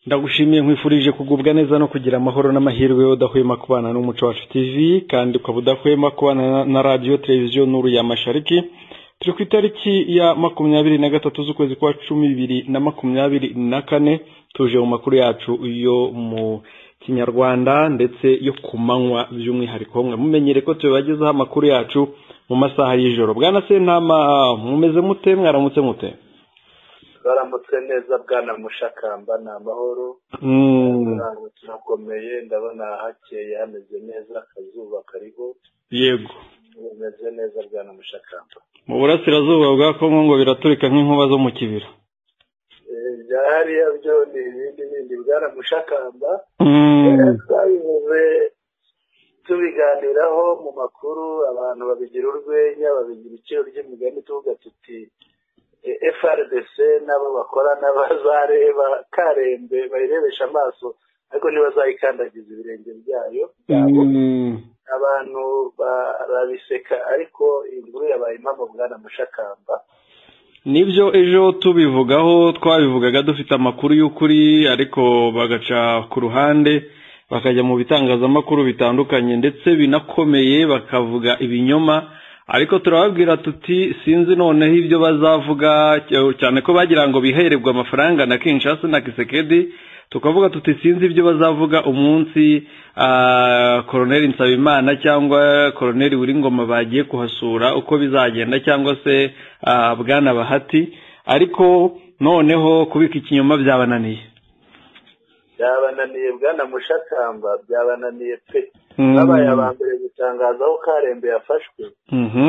Ndagushimiye, nkwifurije kugubwa neza no kugira amahoro n'amahirwe, udahwema kubana n'Umuco Wacu TV kandi ukaba udahwema kubana na Radiyo Televiziyo Nuru ya Mashariki. Turi ku itariki ya 23 z'ukwezi kwa 10 2024. Tuje mu makuru yacu yo mu Kinyarwanda ndetse yo ku manywa by'umwihariko. Mwe mumenyere ko tubagezaho amakuru yacu mu masaha y'ijoro. Bwana Sentama, mumeze mute? Mwaramutse mute? Baramutse neza, bwana Mushakamba, ni amahoro, turakomeye. Ndabona hakeye, hameze neza, akazuba kariho. Yego. Bimeze neza, bwana Mushakamba. Mu burasirazuba bwa Kongo ngo biraturika nk'inkuba zo mu kibira. Bya hariya byo ni ibindi bindi, bwana Mushakamba. Twabivuze, tubiganiraho mu makuru, abantu babigira urwenya, babigira iciro ry'imigani, tuvuga tuti FARDC n'abo bakorana bazareba Karembe, bayirebesha amaso, ariko ntibazayikandagiza ibirenge byayo byabo. Abantu barabiseka, ariko inkuru yabaye impamo, bwana Mushakamba. Nibyo, ejo tubivugaho, twabivugaga dufite amakuru y'ukuri, ariko bagaca ku ruhande, bakajya mu bitangazamakuru bitandukanye ndetse binakomeye, bakavuga ibinyoma. Ariko turababwira tuti sinzi noneho ibyo bazavuga, cyane ko bagira ngo bihererwe amafaranga na Kinshasa na Kisekedi. Tukavuga tuti sinzi ibyo bazavuga umunsi Colonel Nsabimana cyangwa Colonel Wiringoma bagiye kuhasura, uko bizagenda, cyangwa se bwana Bahati. Ariko noneho kubika ikinyoma byabananiye. Byabananiye, bwana Mushakamba, byabananiye pe. Babaye aba mbere gutangaza aho Karembe yafashwe,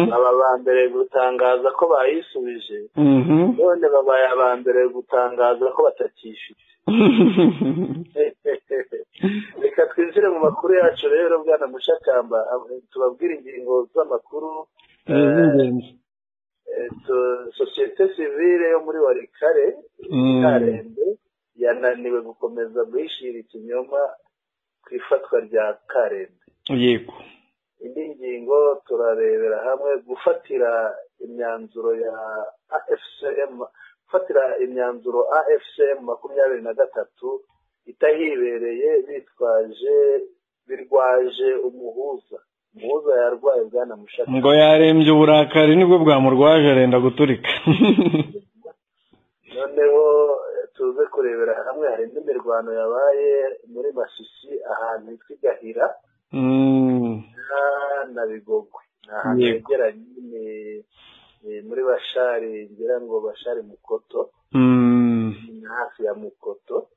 baba aba mbere gutangaza ko bayisubije, none babaye aba mbere gutangaza ko batakifite. Reka twinjire mu makuru yacu rero, bwana Mushakamba, tubabwire ingingo z'amakuru z'ingenzi. Sosiyete sivile yo muri Walikale, Karembe, yananiwe gukomeza guhishira ikinyoma ku ifatwa rya Karembe. Indi ngingo turarebera hamwe gufatira imyanzuro ya AFCM, gufatira imyanzuro AFCM 23 itahibereye, bitwaje birwaje umuhuza. Umuhuza yarwaye, bwana Mushaka. Ngo yarembye, uburakari nibwo bwamurwaje, arenda guturika. Noneho tuze kurebera hamwe, hari indi mirwano yabaye muri Masisi, ahantu hitwa Gahira na Bigogwe, ni ahantu hegeranye, ni muri Bashari, ngira ngo Bashari Mukoto, ni hafi ya Mukoto.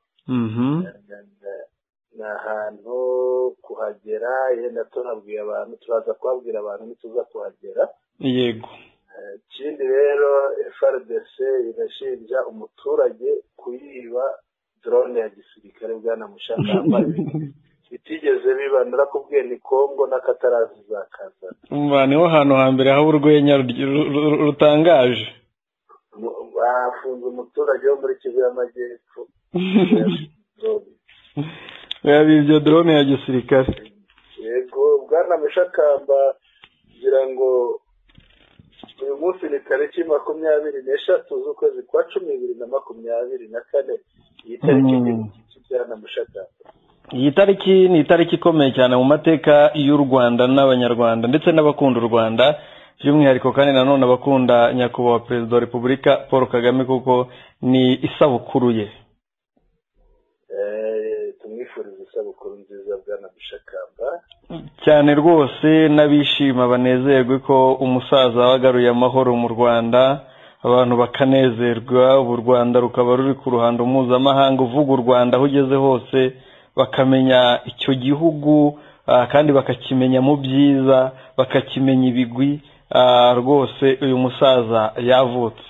Ni ahantu kuhagera yenda tunabwiye abantu, turaza kubabwira abantu nituza kuhagera. Ikindi rero, FARDC irashinja umuturage kuyiba drone ya gisirikare, bwana Mushakamba, bitigeze biba. Narakubwiye, ni Kongo n'akatarazi zakazana. Umva, niho hantu hambere haba urwenya rutangaje. Bafunze umuturage wo muri Kivu y'Amajyepfo. Yabibye drone ya gisirikare. Yego, bwana Mushakamba, ngira ngo uyu munsi ni tariki 23 z'ukwezi kwa 10 2024. Iyi tariki ni iki, bwana Mushakamba? Iyi tariki ni itariki ikomeye cyane mu mateka y'u Rwanda n'Abanyarwanda ndetse n'abakunda u Rwanda by'umwihariko, kandi nanone abakunda Nyakubahwa Perezida wa Repubulika Paul Kagame, kuko ni isabukuru ye. Tumwifuriza isabukuru nziza, bwana Mushakamba. Cyane rwose, n'abishima banezerwe ko umusaza wagaruye amahoro mu Rwanda, abantu bakanezerwa, ubu u Rwanda rukaba ruri ku ruhando mpuzamahanga. Uvuga u Rwanda aho ugeze hose bakamenya icyo gihugu, kandi bakakimenya mu byiza, bakakimenya ibigwi. Rwose uyu musaza yavutse.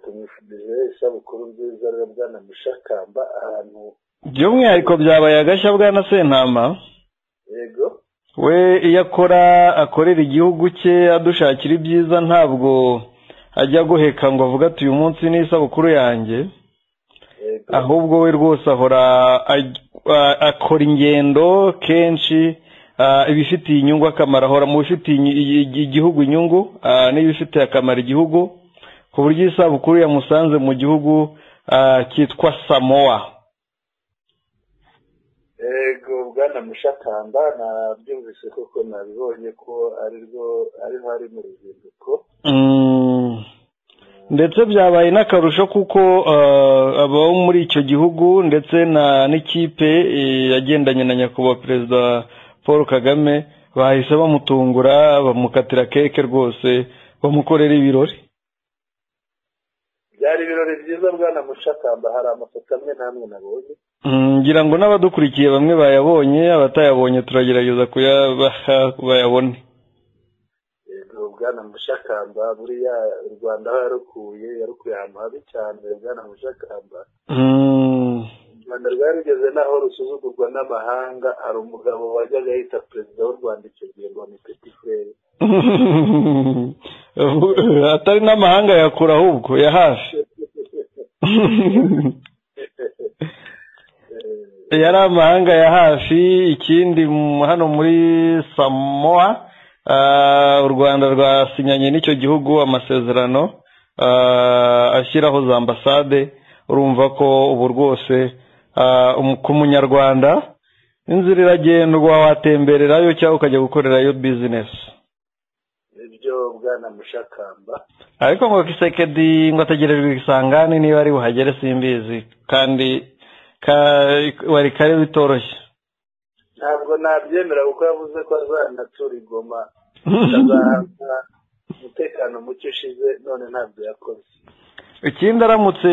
Tumwifurije isabukuru nziza rero, bwana Mushakamba, ahantu By'umwihariko byabaye agashya, bwana Sentama. Yego. We iyo akora, akorera igihugu cye, adushakira ibyiza, ntabwo ajya guheka ngo avuge ati uyu munsi ni isabukuru yanjye. Ahubwo we rwose ahora akora ingendo kenshi, ibifitiye inyungu akamaro, ahora mu bifitiye igihugu inyungu n'ibifitiye akamaro igihugu, ku buryo isabukuru yamusanze mu gihugu. cyitwa Samoa. Ego bwana Mushakamba, nabyumvise koko, nabibonye ko arirwo ariho ari mu ruzinduko. Ndetse byabaye n'akarusho kuko abo muri icyo gihugu ndetse na n'ikipe yagendanye na nyakubahwa Perezida Paul Kagame bahise bamutungura, bamukatira keke rwose, bamukorera ibirori. Byari ibirori byiza bwana Mushakamba, hari amafoto amwe n'amwe nabonye. Ngira ngo n'abadukurikiye bamwe bayabonye, abatayabonye turagerageza kuyabaha bayabone. Yego bwana Mushakamba, buriya u Rwanda aho yarukuye ahantu habi cyane bwana Mushakamba. U Rwanda rwari rugeze n'aho rusuzugurwa n'amahanga. Hari umugabo wajyaga yita perezida w'u Rwanda icyo gihe ngo ni Petit Frere. Atari n'amahanga yakura ahubwo ya hafi. Yari amahanga ya hafi. Ikindi hano muri Samoa, u Rwanda rwasinyanye n'icyo gihugu amasezerano ashyiraho za ambasade. Urumva ko ubu rwose ku munyarwanda inzira iragendwa, watembererayo cyangwa ukajya gukorerayo business. Ibyo bwana Mushakamba. Ariko ngo Kisekedi ngo ategerejwe Kisangani, niba ari buhagere simbizi, kandi wari kare bitoroshye. Ntabwo nabyemera kuko yavuze ko azanatura i Goma, azahabwa umutekano muke ushize, none ntabwo yakoze. Ikindi aramutse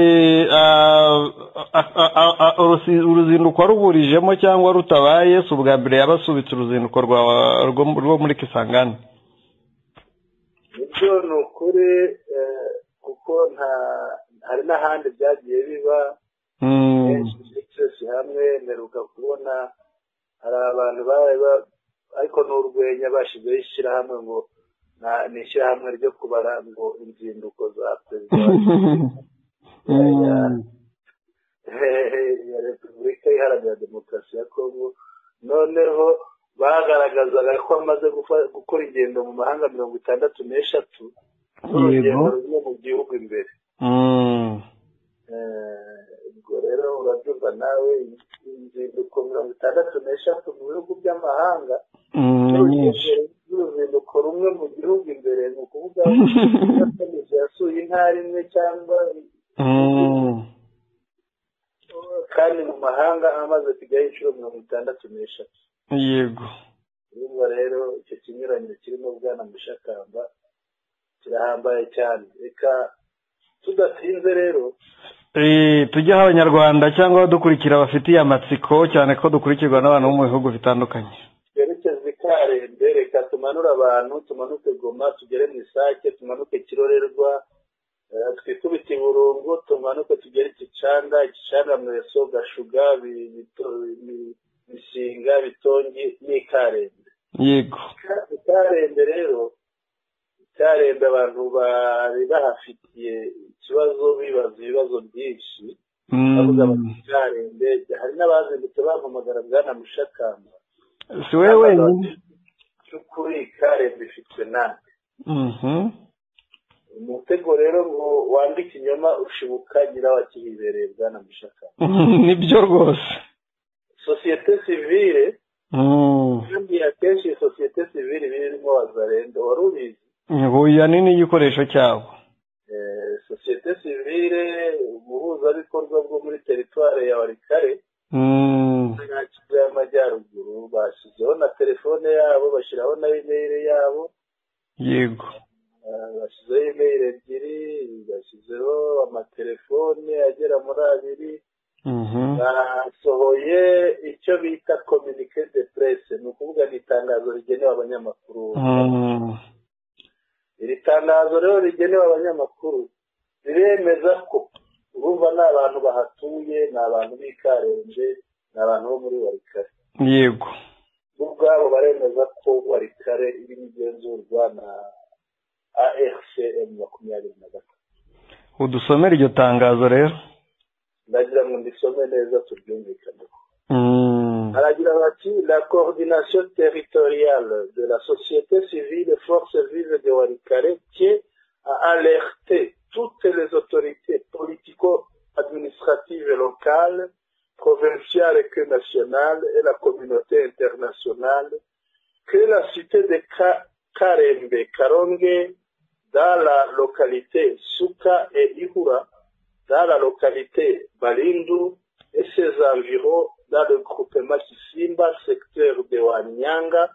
uruzinduko aruburijemo cyangwa rutabaye, si ubwa mbere yabasubitse uruzinduko rwo muri Kisangani. Nibyo ni ukuri, kuko hari n'ahandi byagiye biba henshi hamwe. Mperuka kubona hari abantu ariko n'urwenya bashyizeho ishyirahamwe ngo ni ishyirahamwe ryo kubara ngo inzinduko za perezida ya Repubulika Iharanira Demokarasi ya Kongo. Noneho bagaragazaga ko amaze gukora ingendo mu mahanga 63 n'urugendo rumwe mu gihugu imbere. Ubwo rero urabyumva nawe, inzinduko 63 mu bihugu by'amahanga n'uruzinduko rumwe mu gihugu imbere, ni ukuvuga yasuye intara imwe cyangwa kandi mu mahanga amaze kujyayo inshuro 63. Yego. Urumva rero icyo kinyuranyo kirimo bwana Mushakamba kirahambaye cyane. Reka tudatinze rero tujye aho abanyarwanda cyangwa abadukurikira bafitiye amatsiko, cyane ko dukurikirwa n'abantu bo mu bihugu bitandukanye. Twerekeze i Karembe, reka tumanure abantu, tumanuke Goma, tugere mu Isake, tumanuke Kirorerwa, twikubite i Burungu, tumanuke tugere Gicanda, Gicanda Mweso, Gashuga, Bisinga, Bitongi n'i Karembe. Yego. Ikarembe rero, Ikarembe abantu bari bahafitiye ikibazo, bibaza ibibazo byinshi, bavuga bati Ikarembe. Hari n'abazindutse bampamagara bwana Mushakamba. Si wowe wenyine. Cy'ukuri Ikarembe ifitwe nande? Umutego rero ngo wandike inyuma ushibuka nyirawakihibereye bwana Mushakamba. Nibyo rwose. Sosiyete sivile, kandi akenshi sosiyete sivile birimo Wazalendo, wari ubizi? Huya ni n'igikoresho cyabo. Sosiyete sivile, ubuhuzabikorwa bwo muri teritwari ya Walikale Kivu y'Amajyaruguru, bashyizeho na telefone yabo, bashyiraho na email yabo. Yego. Bashyizeho email 2, bashyizeho amatelefone agera muri 2. Basohoye icyo bita communiqué de presse, ni ukuvuga ni itangazo rigenewe abanyamakuru. Iri tangazo rero rigenewe abanyamakuru riremeza ko urumva ni abantu bahatuye, ni abantu b'i Karembe, ni abantu bo muri Walikale. Yego. Ubwabo baremeza ko Walikale irimo igenzurwa na AFC M23. Udusomere iryo tangazo rero. Ndagira ngo ndisome neza turyumvikaneho. Aragira bati: la coordination territoriale de la société civile Forces vives de Walikale tient à alerter toutes les autorités politico administratives locales, provinciales que nationales et la communauté internationale que la cité de Karembe, Karonge, dans la localité Suka et Ihura, dans la localité Balindu et ses environs, dans le groupement Kisimba, secteur de Wanyanga,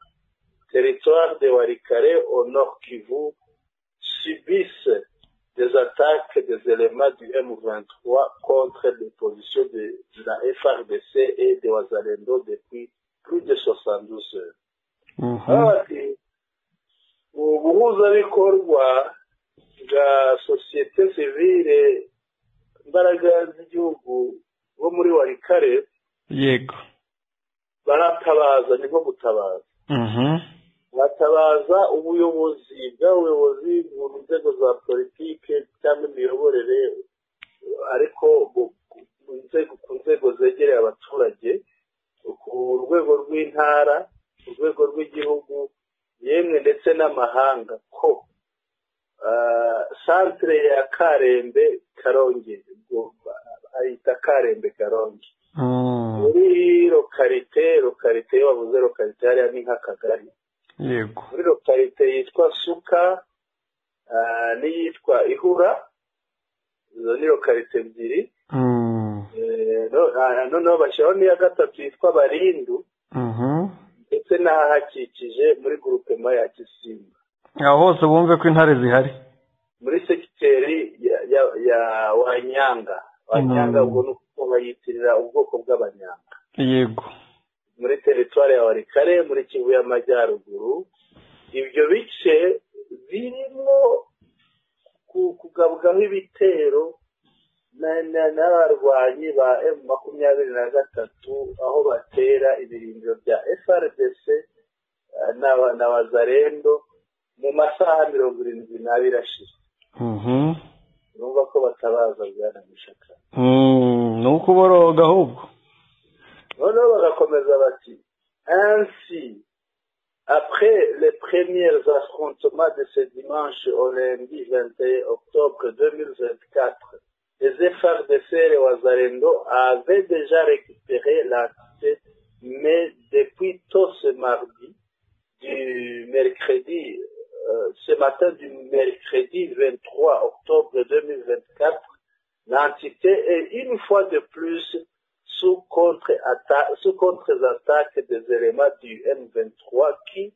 territoire de Walikale au nord Kivu, subissent des attaques des éléments du M23 contre les positions de la FARDC et de Wazalendo depuis plus de 72 heures. Ubuhuzabikorwa bwa sosiyete sivile imbaraga z'igihugu bo muri Walikale, yego, baratabaza, ni nko gutabaza. Batabaza ubuyobozi bw'abayobozi mu nzego za politike cyangwa imiyoborere, ariko ku nzego zegereye abaturage, ku rwego rw'intara, ku rwego rw'igihugu, yemwe ndetse n'amahanga, ko centre ya Karembe Karonge, ayita Karembe Karonge, muri localité, iyo bavuze localité hariya ni nk'akagari, yego, muri localité yitwa Suka n'iyitwa Ihura, izo ni localité ebyiri. Noneho bashyiraho n'iya gatatu yitwa Barindu, ndetse n'ahahakikije muri groupement ya Kisimba. Aho hose bumve ko intare zihari muri segiteri ya Wanyanga. Wanyanga ubwo ni uko bayitirira ubwoko bw'Abanyanga, yego, muri teritwari ya Walikale muri Kivu y'Amajyaruguru. Ibyo bice birimo kugabwaho ibitero n'abarwanyi ba M23, aho batera ibirindiro bya FARDC na Wazalendo mu masaha 72 ashize. Urumva ko batabaza bwana Mushaka. Ni ukuboroga ahubwo. Noneho bagakomeza bati: ainsi, après les premiers affrontements de ce dimanche au lundi 21 octobre 2024, les FARDC et les Wazalendo avaient déjà récupéré l'entité, mais depuis tôt ce mardi du mercredi, ce matin du mercredi 23 octobre 2024, l'entité est une fois de plus sous contre-attaque des éléments du M23 qui,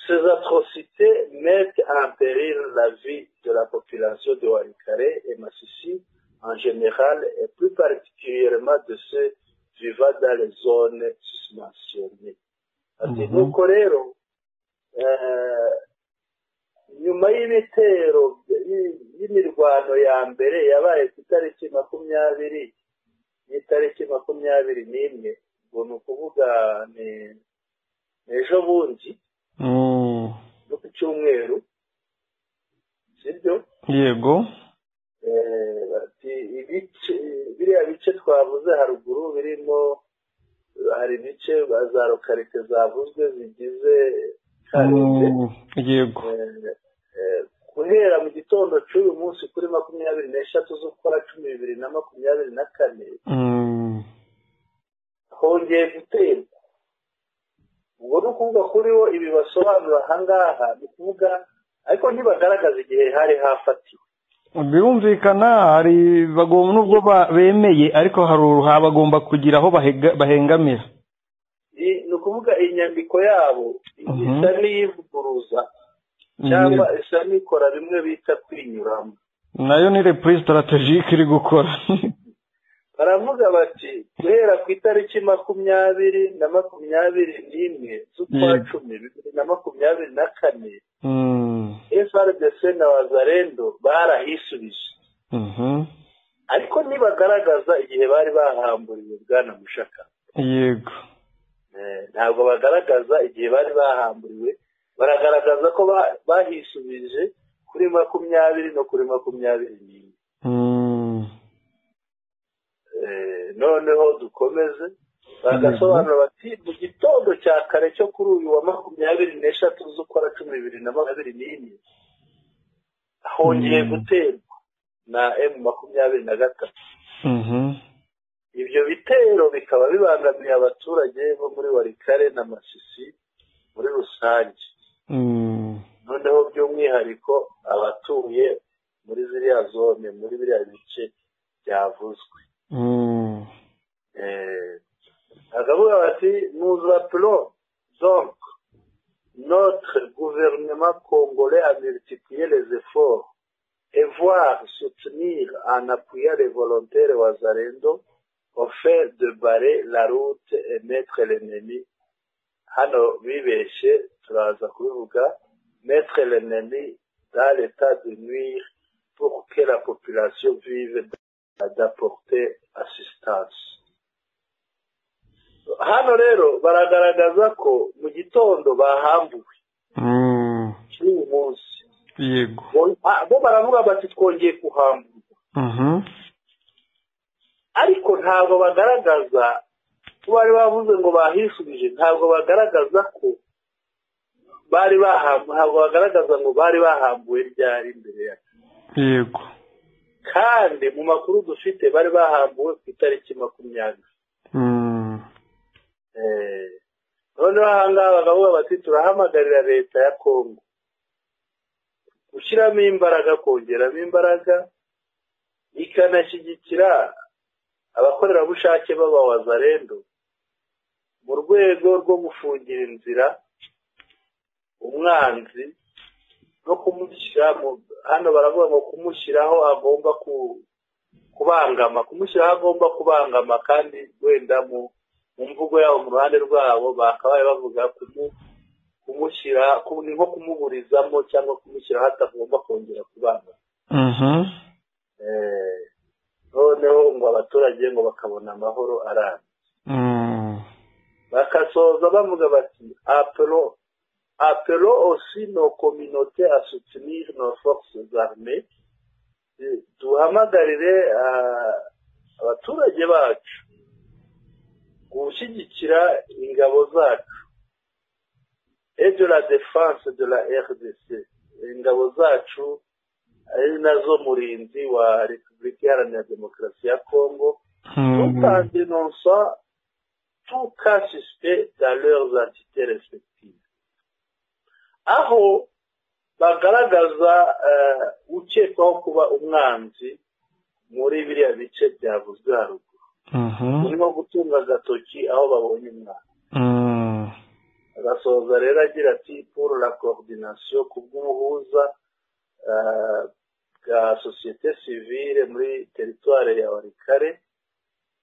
ces atrocités mettent en péril la vie de la population de Walikale et Masisi en général et plus particulièrement de ceux vivant dans les zones susmentionnées. Ati nuko rero nyuma y'ibitero y'imirwano ya mbere yabaye ku itariki 20 n'itariki 21, ubwo ni ukuvuga ni ejo bundi no ku cyumweru, sibyo? Yego. Biriya bice twavuze haruguru birimo, hari ibice za lokalite zavuzwe zigize Karembe. Yego. Guhera mu gitondo cy'uyu munsi kuri 23 z'ukwa 10 2024, hongeye guterwa. Ubwo ni ukuvuga kuri bo ibi basobanura ahangaha, ni ukuvuga ariko ntibagaragaza igihe hari hafatiwe. Birumvikana hari bagomba, nubwo bemeye, ariko hari bagomba kugira aho bahengamira. Ni ukuvuga inyandiko yabo isa n'iyivuguruza cyangwa isa n'ikora bimwe bita kwinyuramo. Nayo ni reprise stratégique iri gukora. Baravuga bati guhera ku itariki 20 na 21 z'ukwa 10 2024, FARDC na Wazalendo barahisubije, ariko ntibagaragaza igihe bari bahamburiwe bwana Mushaka. Yego. Ntabwo bagaragaza igihe bari bahamburiwe, baragaragaza ko bahisubije kuri 20 no kuri 21. Noneho dukomeze, bagasobanura bati mu gitondo cya kare cyo kuri uyu wa 23 z'ukwa 10 2024, hongeye guterwa na M23. Ibyo bitero bikaba bibangamiye abaturage bo muri Walikale na Masisi muri rusange, noneho by'umwihariko abatuye muri ziriya zone, muri biriya bice byavuzwe. Bakavuga bati nous appelons donc notre gouvernement congolais à multiplier les efforts et voire soutenir en appuyant les volontaires Wazalendo au fait de barrer la route et mettre l'ennemi, hano bibeshe turaza kubivuga, mettre l'ennemi dans l'état de nuire pour que la population vive d'apporter assistance. Hano rero baragaragaza ko mu gitondo bahambuwe cy'uyu munsi. Yego, bo baravuga bati twongeye kuhamburwa, ariko ntabwo bagaragaza ko bari bavuze ngo bahisubije, ntabwo bagaragaza ko bari bahambuwe, ntabwo bagaragaza ngo bari bahambuwe ryari imbere yacu. Yego, kandi mu makuru dufite bari bahambuwe ku itariki 20. Noneho aha ngaha bakavuga bati turahamagarira leta ya Kongo gushyiramo imbaraga, kongeramo imbaraga, ikanashyigikira abakorerabushake b'abawazalendo mu rwego rwo gufungira inzira umwanzi no kumushyira, hano baravuga ngo kumushyiraho agomba kubangama, kumushyiraho agomba kubangama, kandi wenda mu mvugo yabo mu ruhande rwabo bakabaye bavuga kumushyira ni nko kumuburizamo cyangwa kumushyiraho atagomba kongera kubangama. Noneho ngo abaturage ngo bakabona amahoro arambye. Bakasoza bavuga bati appelons aussi nos communautés à soutenir nos forces armées, duhamagarire abaturage bacu gushyigikira ingabo zacu et de la défense de la RDC, ingabo zacu ari nazo murinzi wa Repubulika Iharanira Demokarasi ya Kongo, tout en dénonçant tout cas suspect dans leurs entités respectives. Aho bagaragaza ukekwaho kuba umwanzi muri biriya bice byavuzwe haruguru, urimo gutunga agatoki aho babonye umwana. Agasoza rero agira ati pour la coordination, kubw'ubuhuza bwa société civile muri territoire ya Walikale,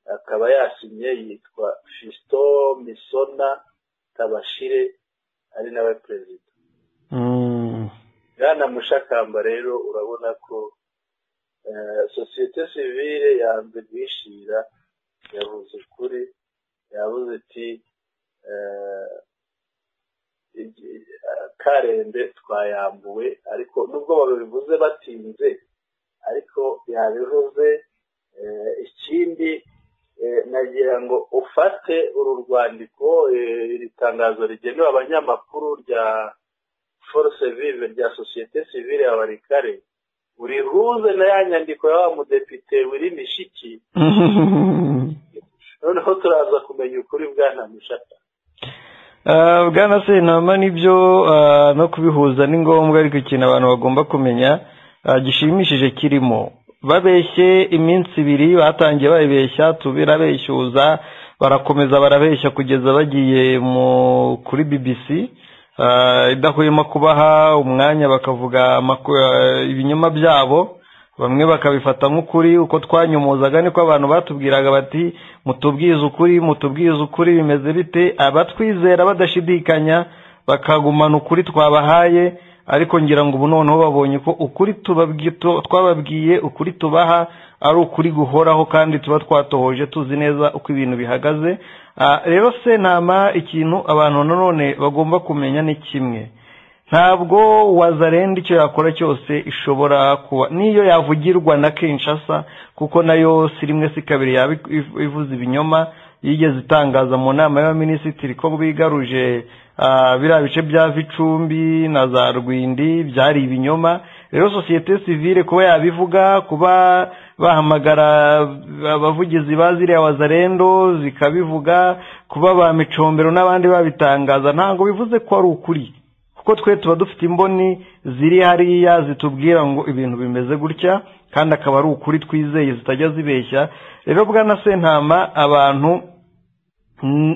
akaba yasinye yitwa Fiston Misona Tabashire, ari nawe perezida. Bwana Mushakamba rero urabona ko société civile yanze guhishira, yavuze ukuri, yavuze ati Karembe twayambuwe, ariko nubwo babivuze batinze ariko yabivuze. Ikindi nagira ngo ufate uru rwandiko, iri tangazo rigenewe abanyamakuru rya Force Vive rya société civile ya Walikale, urihuze na ya nyandiko ya wa mudepite Willy Mishiki, noneho turaza kumenya ukuri. Bwana Mushaka. Bwana Sentama, nibyo, no kubihuza ni ngombwa, ariko ikintu abantu bagomba kumenya gishimishije kirimo, babeshye iminsi ibiri, batangiye babeshya, tubirabeshyuza, barakomeza barabeshya kugeza bagiye kuri BBC idahwema kubaha umwanya bakavuga ibinyoma byabo, bamwe bakabifata nk'ukuri. Uko twanyomozaga niko abantu batubwiraga bati mutubwize ukuri, mutubwize ukuri, bimeze bite? Abatwizera badashidikanya bakagumana ukuri twabahaye, ariko ngira ngo ubu noneho babonye ko ukuri twababwiye, ukuri tubaha ari ukuri guhoraho, kandi tuba twatohoje tuzi neza uko ibintu bihagaze. Rero Sentama, ikintu abantu nanone bagomba kumenya ni kimwe, ntabwo Wazalendo icyo yakora cyose ishobora kuba niyo yavugirwa na Kinshasa, kuko nayo si rimwe si kabiri yaba ivuze ibinyoma. yigeze itangaza mu nama y'abaminisitiri ko bigaruje biriya bice bya Vicumbi na za Rwindi, byari ibinyoma. Rero sosiyete sivile kuba yabivuga, kuba bahamagara abavugizi ba ziriya Wazalendo zikabivuga, kuba ba Micombero n'abandi babitangaza, ntabwo bivuze ko ari ukuri, kuko twe tuba dufite imboni ziri hariya zitubwira ngo ibintu bimeze gutya, kandi akaba ari ukuri twizeye zitajya zibeshya. Rero bwana Sentama, abantu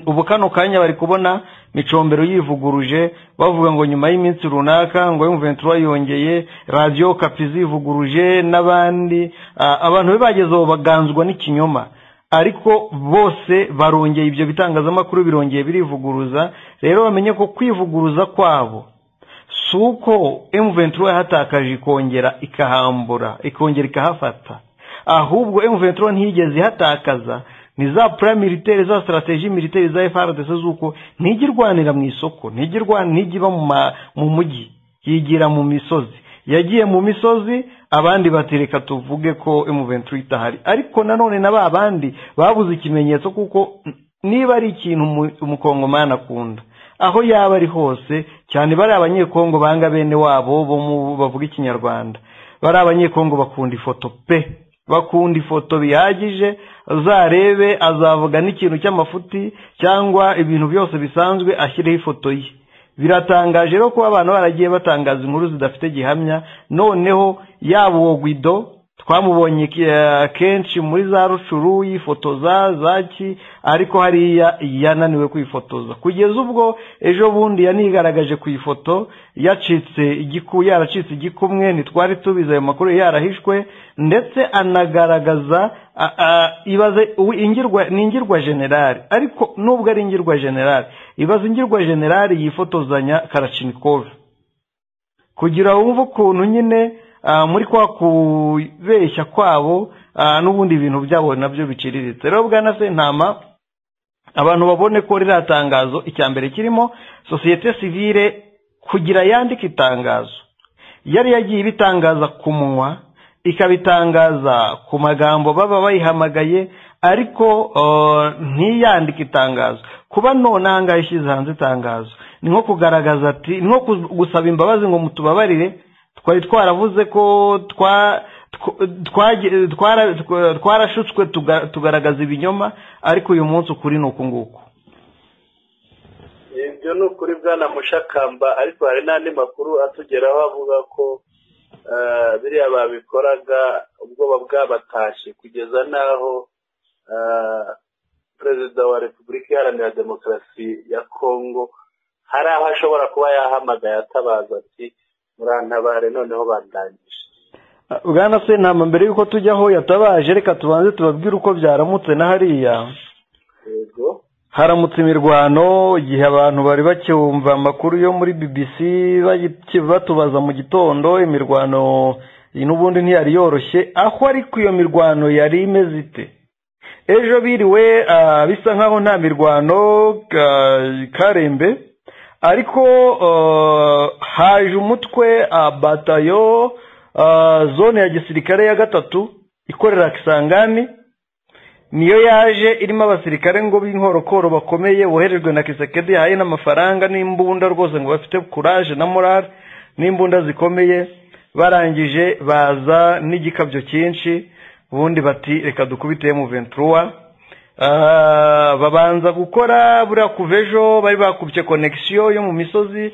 ubu kano kanya bari kubona Micombero yivuguruje, bavuga ngo nyuma y'iminsi runaka ngo M23 yongeye, Radio Okapi zivuguruje n'abandi. Abantu be bagezeho baganzwa n'ikinyoma, ariko bose barongeye, ibyo bitangazamakuru birongeye birivuguruza. Rero bamenye ko kwivuguruza kwabo si uko M23 yahatakaje ikongera ikahambura, ikongera ikahafata, ahubwo M23 ntiyigeze ihatakaza. Ni za plan militaire, za stratégie militaire za FARDC zuko ntigirwanira mu isoko, ntigiba mu mujyi, yigira mu misozi. Yagiye mu misozi, abandi batereka tuvuge ko M23 itahari, ariko nanone na ba bandi babuze ikimenyetso, kuko niba ari ikintu umukongomani akunda aho yaba ari hose, cyane bari abanyekongo banga bene wabo bo bavuga ikinyarwanda, bari abanyekongo bakunda ifoto pe, bakunda ifoto bihagije. Uzarebe azavuga n'ikintu cy'amafuti cyangwa ibintu byose bisanzwe ashyireho ifoto ye. Biratangaje rero kuba abantu baragiye batangaza inkuru zidafite gihamya. Noneho yaba uwo Guido twamubonye kenshi muri za Rucuru yifotoza zaki, ariko hariya yananiwe kwifotoza kugeza ubwo ejo bundi yanigaragaje ku ifoto yacitse igiku, yaracitse igikumwe, ntitwari tubizi ayo makuru yarahishwe, ndetse anagaragaza ibaze ingirwa ni ingirwa general, ariko nubwo ari ingirwa general, ibaze ingirwa general yifotozanya Kalashnikov, kugira wumve ukuntu nyine muri kwa kubeshya kwabo n'ubundi ibintu byabo nabyo biciriritse. Rero bwana Sentama, abantu babone ko ririya tangazo icya mbere kirimo sosiyete sivile kugira yandika itangazo, yari yagiye ibitangaza ku munwa, ikabitangaza ku magambo baba bayihamagaye, ariko ntiyandike itangazo. Kuba none ahangaha ishyize hanze itangazo ni nko kugaragaza ati, ni nko gusaba imbabazi ngo mutubabarire, twari twaravuze ko twarashutswe tugaragaza ibinyoma, ariko uyu munsi ukuri ni uku nguku. Ibyo ni ukuri bwana Mushakamba, ariko hari n'andi makuru atugeraho avuga ko biriya babikoraga ubwoba bwabatashye, kugeza n'aho Perezida wa Repubulika Iharanira Demokarasi ya Kongo hari aho ashobora kuba yahamagaye atabaza ati murantabare noneho bandangije. Bwana Sentama, mbere yuko tujyaho yatabaje, reka tubanze tubabwire uko byaramutse na hariya. Yego, haramutse imirwano igihe abantu bari bacyumva amakuru yo muri BBC batubaza mu gitondo. Imirwano n'ubundi ntiyari yoroshye, aho ariko iyo mirwano yari imeze ite? Ejo biriwe bisa nkaho nta mirwano Karembe, ariko haje umutwe batayo zone ya gisirikare ya gatatu ikorera Kisangani, niyo yaje irimo abasirikare ngo b'inkorokoro bakomeye boherejwe na Kisekedi, yahaye n'amafaranga n'imbunda rwose ngo bafite courage na morale n'imbunda zikomeye. Barangije baza n'igikabyo cyinshi, ubundi bati reka dukubite M23. Babanza gukora buriya kuva ejo bari bakubye connection yo mu misozi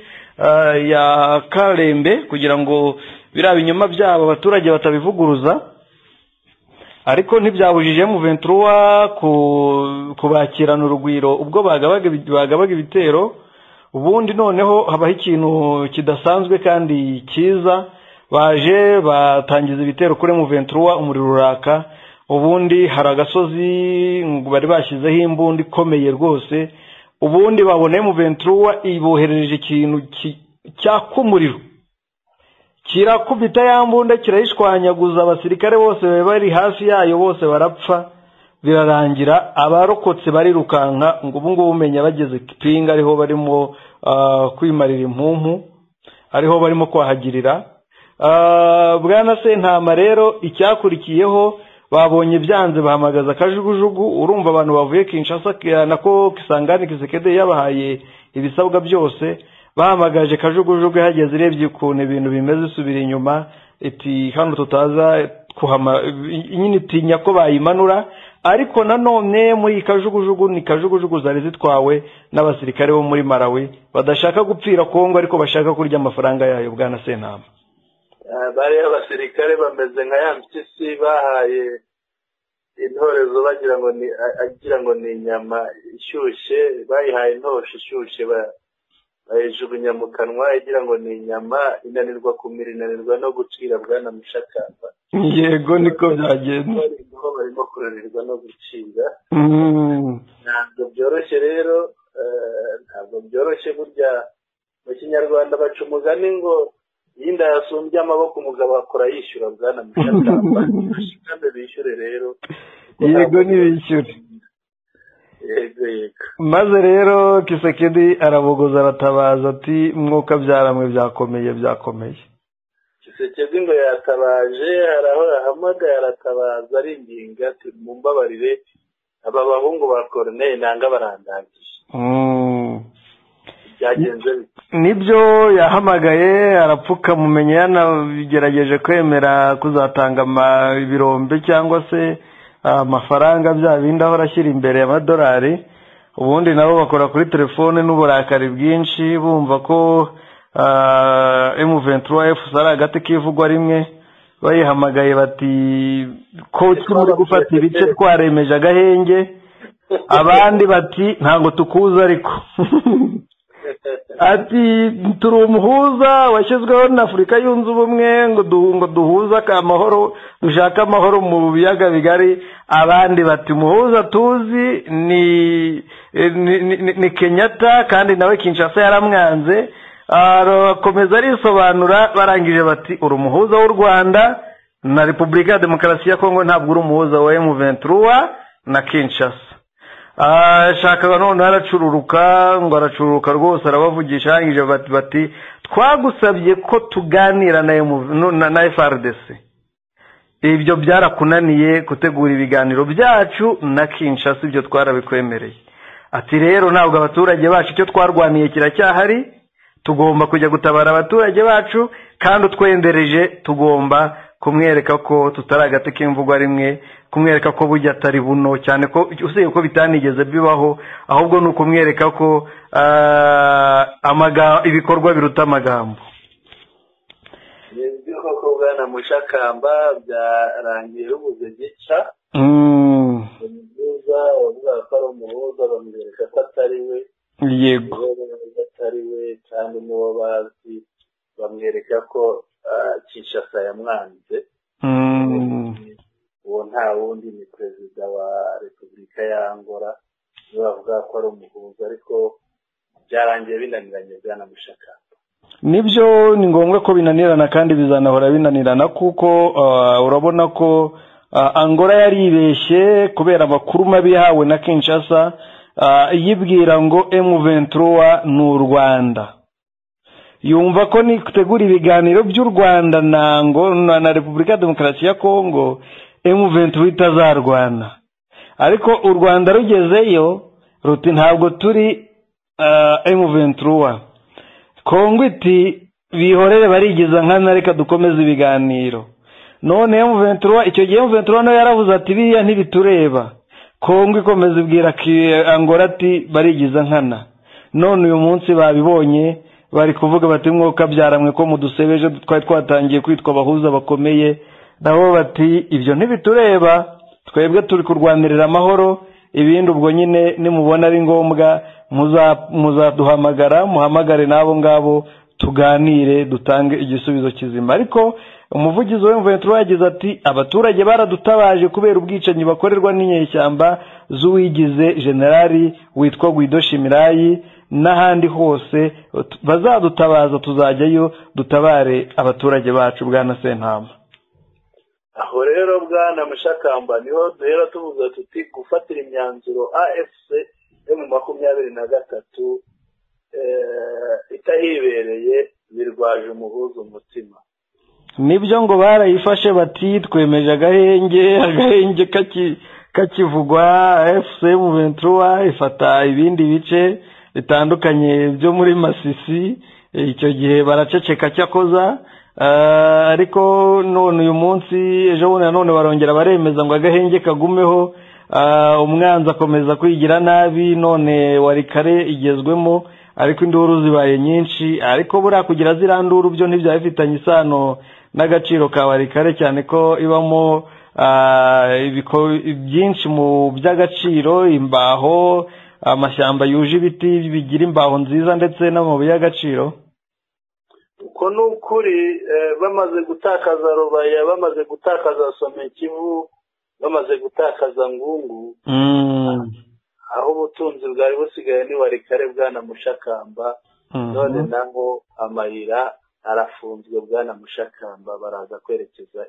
ya Karembe kugira ngo biriya binyoma byabo abaturage batabivuguruza, ariko ntibyabujije M23 kubakirana urugwiro ubwo bagabaga ibitero. Ubundi noneho habaho ikintu kidasanzwe kandi cyiza, baje batangiza ibitero kuri M23, umuriro uraka. Ubundi hari agasozi bari bashyizeho imbunda ikomeye rwose, ubundi babona M23 iboherereje ikintu cyaka umuriro, kirakubita ya mbunda kirayishwanyaguza, abasirikare bose bari hafi yayo bose barapfa, birarangira abarokotse barirukanka ngo ubu ngubu umenya bageze Kipinga ariho barimo kwimarira impumpu, ariho barimo kwahagirira. Bwana Sentama, rero icyakurikiyeho Babonye byanze bahamagaza kajugujugu. Urumva abantu bavuye Kinshasa nako Kisangani, Kisekedi yabahaye ibisabwa byose, bahamagaje kajugujugu, ihageze irebye ukuntu ibintu bimeze isubira inyuma, iti hano tutaza kuhama, nyine itinya ko bayimanura. Ariko nanone muri kajugujugu ni kajugujugu zari zitwawe n'abasirikare bo muri Malawi badashaka gupfira Kongo ariko bashaka kurya amafaranga yayo. Bwana Sentama, bari abasirikare bameze nka ya mpyisi bahaye intorezo bagira ngo ni agira ngo ni inyama ishyushye, bayihaye intosho ishyushye bayijugunya mu kanwa igira ngo ni inyama, inanirwa kumira, inanirwa no gucira. Bwana Mushakamba, yego niko byagenze, barimo kunanirwa no gucira. Ntabwo byoroshye rero, ntabwo byoroshye. Burya mu Kinyarwanda baca umugani ngo iyo inda yasumbye amaboko umugabo akora yishyura. Bwana Mushakamba, kandi bishyure rero. Yego ntibishyure. Yego yego. Maze rero Kisekedi arabogoza, aratabaza ati mwuka byaramwe byakomeye byakomeye. Kisekedi ngo yatabaje, hari aho yahamagaye aratabaza aringinga ati mumbabarire, aba bahungu ba Corneille nanga barandangije. Byagenze bite? Nibyo, yahamagaye arapfuka, mumenye yanagerageje kwemera kuzatanga ibirombe cyangwa se amafaranga bya bindi ahora ashyira imbere y'amadolari. Ubundi nabo bakora kuri telefone n'uburakari bwinshi, bumva ko M23 F ari agati kivugwa rimwe. Bayihamagaye bati ko turi gufata ibice twaremeje agahenge, abandi bati ntabwo tukuza, ariko ati turi umuhuza washyizweho na Afurika Yunze Ubumwe ngo duhuze amahoro, dushake amahoro mu biyaga bigari. Abandi bati umuhuza tuzi ni Kenyatta, kandi nawe Kinshasa yaramwanze. Arakomeza arisobanura, barangije bati uri umuhuza w'u Rwanda na Repubulika ya Demokarasi ya Kongo, ntabwo uri umuhuza wa M23 na Kinshasa. Ashaka none aracururuka, ngo aracururuka rwose, arabavugisha. Arangije bati twagusabye ko tuganira na FARDC, ibyo byarakunaniye gutegura ibiganiro byacu na Kinshasa, ibyo twarabikwemereye. Ati rero ntabwo abaturage bacu icyo twarwaniye kiracyahari, tugomba kujya gutabara abaturage bacu, kandi utwendereje tugomba kumwereka ko tutari agati k'imvugwa rimwe, kumwereka ko burya atari buno cyane, ko usibye ko bitanigeze bibaho, ahubwo ni ukumwereka ko ibikorwa biruta amagambo. Nibyo koko Bwana Mushakamba, byarangiye rubuze gica. Umuhuza wavuga ko ari umuhuza bamwereka ko atari we. Yego atari we, kandi n'uwo bazi bamwereka ko Kinshasa yamwanze. Uwo nta wundi ni perezida wa Repubulika ya Angola, niwe bavuga ko ari umuhuza, ariko byarangiye binaniranye Bwana Mushakamba. Nibyo, ni ngombwa ko binanirana kandi bizanahora binanirana, kuko urabona ko Angola yaribeshye kubera amakuru mabi yahawe na Kinshasa, yibwira ngo M23 ni u Rwanda, yumva ko nikutegura ibiganiro by'u Rwanda na Angola na Repubulika ya Demokarasi ya Kongo M23 itazarwana. Ariko u Rwanda rugezeyo ruti ntabwo turi M23. Kongo iti bihorere barigiza nkana, reka dukomeze ibiganiro. None M23 icyo gihe M23 nayo yaravuze ati biriya ntibitureba. Kongo ikomeza ibwira Angola ati barigiza nkana. None uyu munsi babibonye, bari kuvuga bati mwuka byaramwe ko mudusebeje, twari twatangiye kwitwa abahuza bakomeye, nabo bati ibyo ntibitureba, twebwe turi kurwanirira amahoro, ibindi ubwo nyine nimubona ari ngombwa muzaduhamagara, muhamagare n'abo ngabo tuganire dutange igisubizo kizima. Ariko umuvugizi wa M23 yagize ati abaturage baradutabaje kubera ubwicanyi bakorerwa n'inyeshyamba z'uwigize generali witwa Guido Shimirayi n'ahandi hose, bazadutabaza tuzajyayo dutabare abaturage bacu. Bwana Sentama, aho rero Bwana Mushakamba niho duhera tuvuga tuti gufatira imyanzuro AFC yo mu 23 itahibereye birwaje umuhuza umutima. Nibyo ngo barayifashe bati twemeje agahenge kakivugwa, AFC M23 ifata ibindi bice bitandukanye byo muri Masisi, icyo gihe baraceceka cyakoza. Ariko none uyu munsi ejo bundi nanone barongera baremeza ngo agahenge kagumeho, umwanzi akomeza kwigira nabi, none Walikale igezwemo, ariko induru zibaye nyinshi. Ariko buriya kugira ziriya nduru byo ntibyaba bifitanye isano n'agaciro ka Walikale, cyane ko ibamo byinshi mu by'agaciro, imbaho, amashyamba yuje ibiti bigira imbaho nziza ndetse n'amabuye y'agaciro. Uko ni ukuri, bamaze gutakaza Rubaya, bamaze gutakaza Somekivu, bamaze gutakaza Ngungu, aho ubutunzi bwari busigaye ni Walikale bwana Mushakamba. None naho amayira arafunzwe bwana Mushakamba, baraza kwerekeza.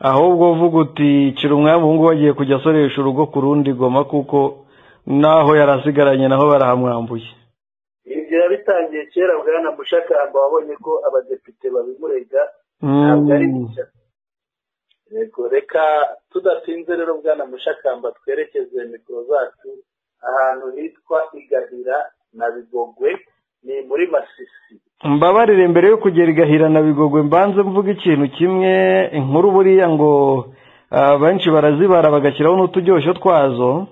Ahubwo uvuga uti cira umwami ubu ngubu agiye kujya asoresha urugo ku rundi Goma, kuko naho yarasigaranye naho barahamwambuye. Ibyo yabitangiye kera bwana Mushakamba, wabonye ko abadepite babimurega, ntabwo ari bishya. Yego, reka tudatinze rero bwana Mushakamba twerekeze mikoro zacu ahantu hitwa Igahira na Bigogwe, ni muri Masisi. Mbabarire mbere yo kugera Igahira na Bigogwe mbanze mvuga ikintu kimwe. Inkuru buriya ngo benshi barazibara bagashyiraho n'uturyoshyo twazo.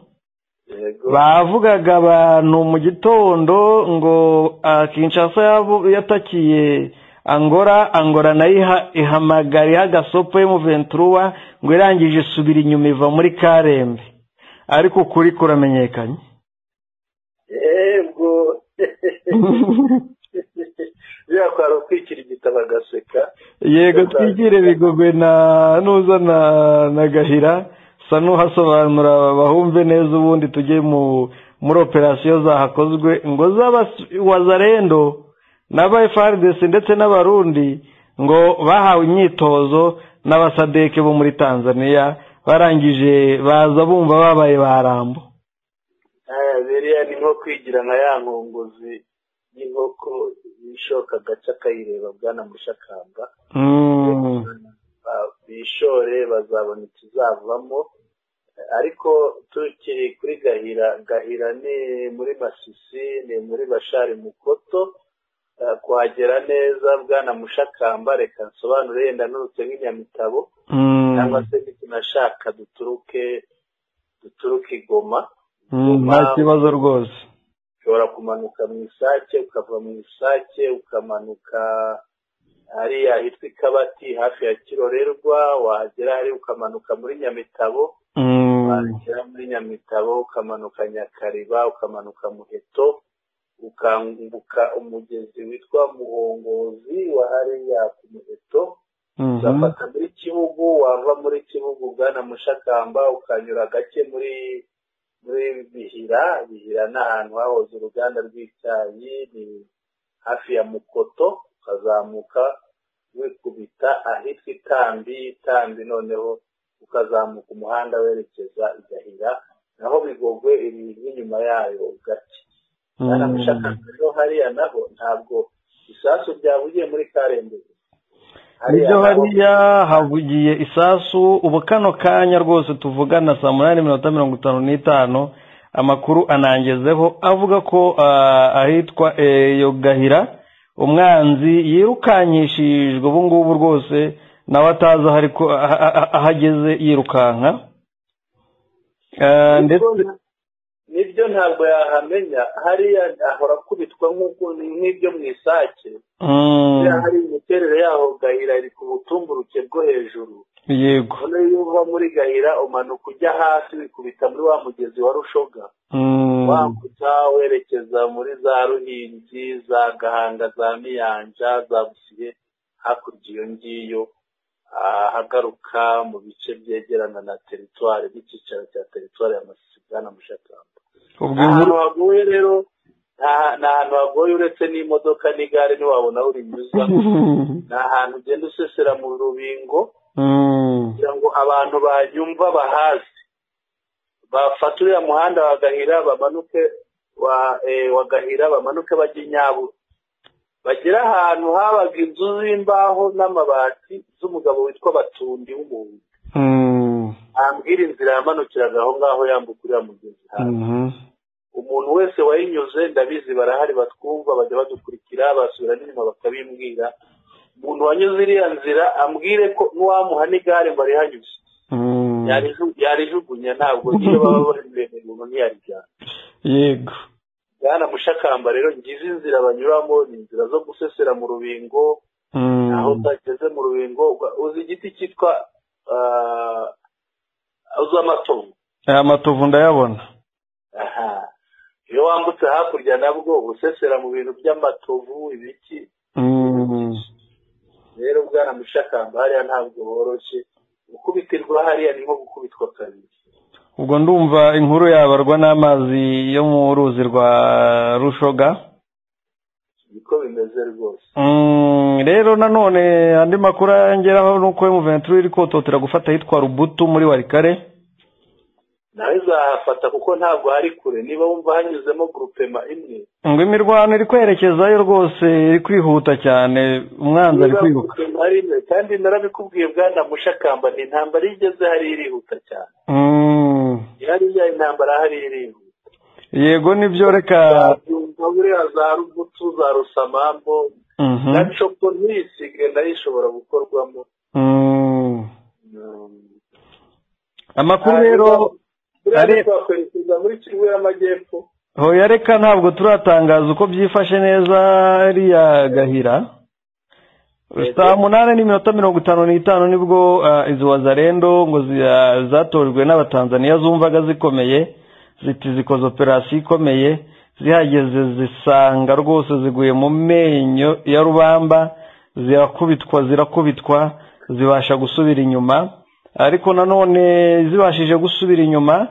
Bavugaga abantu mu gitondo ngo Kinshasa yatakiye Angola, Angola nayo ihamagara iha gasopo M23 ngo irangije isubira inyuma iva muri Karembe, ariko ukuri kuramenyekanye. Yego, biriya kwikira igitabo agaseka. Yego, twigire Bigogwe na nuza na Gahira, sa n'uhasobanura bahumve neza, ubundi tujye muri operasiyo zahakozwe ngo z'abawazarendo n'aba FARDC ndetse n'abarundi ngo bahawe imyitozo n'abasadeke bo muri Tanzania, barangije baza bumva babaye barambo. Biriya ni nko kwigira nka ya nkongozi y'inkoko ishoka agace akayireba bwana Mushakamba. Bishore bazabona ikizavamo. Ariko tukiri kuri Gahira, Gahira ni muri Masisi, ni muri Bashari Mukoto. Kuhagera neza bwana Mushakamba, reka nsobanure yenda nturutse nk'Inyamitabo cyangwa se tunashaka duturuke Igoma. Nta kibazo rwose. Ushobora kumanuka mu Isake, ukava mu Isake ukamanuka hariya hitwa Ikabati hafi ya Kirorerwa, wahagera hari ukamanuka muri Nyamitabo, wagera muri Nyamitabo ukamanuka Nyakariba, ukamanuka Muheto, ukambuka umugezi witwa Muhongozi wa hariya ku Muheto, ugafata muri Kibugu, wava muri Kibugu bwana Mushakamba ukanyura gake muri Bihira. Bihira ni ahantu hahoze uruganda rw'icyayi, ni hafi ya Mukoto, ukazamuka wikubita ahitwa Itambi, Itambi noneho ukazamuka umuhanda werekeza Igahira, naho Bigogwe iri inyuma yayo gake. Bwana Mushakamba rero hariya naho ntabwo isasu ryavugiye muri Karembe. Nibyo, hariya havugiye isasu ubu kano kanya rwose tuvugana saa 8:55, amakuru anangezeho avuga ko ahitwa Gahira umwanzi yirukankishijwe ubu ngubu rwose, nawe atazi ariko ahageze yirukanka. Ndetse nibyo ntabwo yahamenya, hariya ahora akubitwa nk'uko nk'ibyo mu Isake. Hari imiterere yaho Gahira iri ku butumburuke bwo hejuru. Yego, noneho iyo uva muri Gahira umanuka ujya hasi wikubita muri wa mugezi wa Rushoga, wambutsa werekeza muri za Ruhinzi, za Gahanga, za Miyanja, za Busiye, hakurya iyo ngiyo ahagaruka mu bice byegerana na teritwari n'icyicaro cya teritwari ya Masisi bwana Mushakamba. Ahantu hagoye rero, ni ahantu hagoye uretse n'imodoka n'igare ntiwabona aho urinyuza. Ni ahantu ugenda usesera mu rubingo kugira ngo abantu banyumva bahazi, bafata uriya muhanda wa Gahira bamanuke wa Gahira bamanuke bajye Inyabura. Bagera ahantu habaga inzu z'imbaho n'amabati z'umugabo witwa Batundi w'umuntu. Ambwira inzira yamanukiraga aho ngaho yambuka uriya mugezi. Umuntu wese wayinyuze ndabizi barahari batwumva, bajya badukurikira, basubira n'inyuma bakabimbwira. Umuntu wanyuze iriya nzira ambwire ko n'uwamuha n'igare ngo arihanyuze yarijugunya, ntabwo niyo baba bari umuntu ntiyarijyana. Yego Bwana Mushakamba, rero ngize inzira banyuramo ni inzira zo gusesera mu rubingo. Aho utageze mu rubingo uzi igiti cyitwa uzi amatovu? Amatovu ndayabona. Aha, iyo wambutse hakurya nabwo usesera mu bintu by'amatovu ibiki. Rero Bwana Mushakamba, hariya ntabwo horoshye gukubitirwa, hariya ni nko gukubitwa kabiri. Ubwo ndumva inkuru yabarwa n'amazi yo mu ruzi rwa Rushoga. Niko bimeze rwose. Rero nanone andi makuru angeraho nuko M23 iri kototera gufata ahitwa Rubutu muri Warikare. Nawe izahafata kuko ntabwo hari kure, niba wumva hanyuzemo groupement imwe. Ngo imirwano iri kwerekezayo rwose, iri kwihuta cyane, umwanzi ari kwiruka. Kandi narabikubwiye Bwana Mushakamba, ni intambara igeze hari irihuta cyane. Hariya intambara hari irihuta. Yego nibyo, reka buriya za Rubutu za Rusamambo na Copo ntiyisige nayo ishobora gukorwamo. Amakuru rero ari twakwerekeza muri Kivu y'Amajyepfo. Hoya reka ntabwo turatangaza uko byifashe neza hariya Gahira. 8:55 nibwo izo wazarendo ngo zatojwe n'Abatanzaniya zumvaga zikomeye, ziti zikoze operasiyo ikomeye, zihageze zisanga rwose ziguye mu menyo ya rubamba, zirakubitwa zibasha gusubira inyuma. Ariko nanone zibashije gusubira inyuma,